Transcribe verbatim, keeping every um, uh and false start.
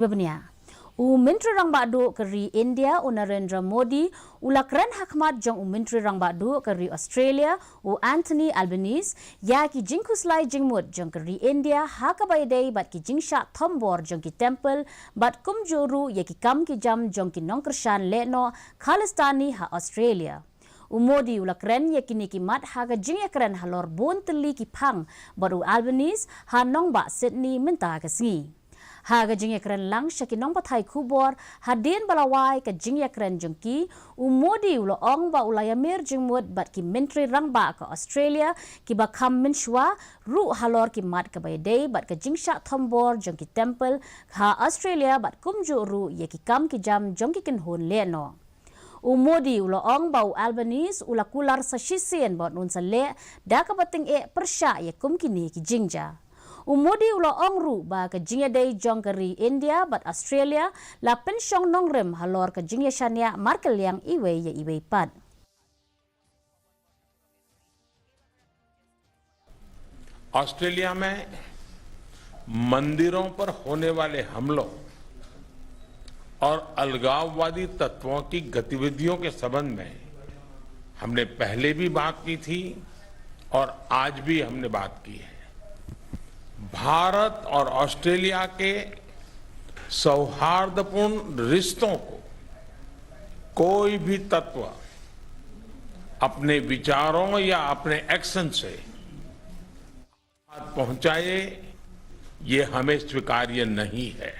Ba bniah. U Myntri Rangbah Duh ka ri India, u Narendra Modi, u la kren ha khmat jong u Myntri Rangbah Duh ka ri Australia, u Anthony Albanese, ïa ki jingkhuslai jingmut jong ka ri India ha kaba ïadei bad ki jingshah thombor jong ki temple bad kumjuh ruh ïa ki kam ki jam jong ki nongkyrshan lehnoh Khalistani ha Australia. U Modi u la kren ïa kine ki mat ha ka jingïakren halor bun tylli ki phang bad u Albanese ha nongbah Sydney mynta ka sngi. Ha ka jingïakren lang sha ki nongpathai khubor hadien ba la wai ka jingïakren jong ki, u Modi u la ong ba u la ïamir jingmut bad ki myntri rangbah ka Australia kiba kham mynshuwa ruh halor ki mat kaba ïadei bad ka jingshah thombor jong ki temple ha Australia bad kumjuh ruh ïa ki kam ki jam jong ki kynhun lehnoh. U Modi u la ong ba u Albanese u la kular sa shisien bad un sa leh da kaba tyngeh pyrshah ïa kum kine ki jingjia. U Modi u la ong ruh ba ka jingïadei jong ka ri India bad Australia la pynshong nongrim halor ka jingïashaniah markylliang iwei ïa iwei pat. ऑस्ट्रेलिया में मंदिरों पर होने वाले हमलों और अलगाववादी तत्वों की गतिविधियों के संबंध में हमने पहले भी बात की थी और आज भी हमने बात की है। भारत और ऑस्ट्रेलिया के सौहार्दपूर्ण रिश्तों को कोई भी तत्व अपने विचारों या अपने एक्शन से पहुंचाए, ये हमें स्वीकार्य नहीं है।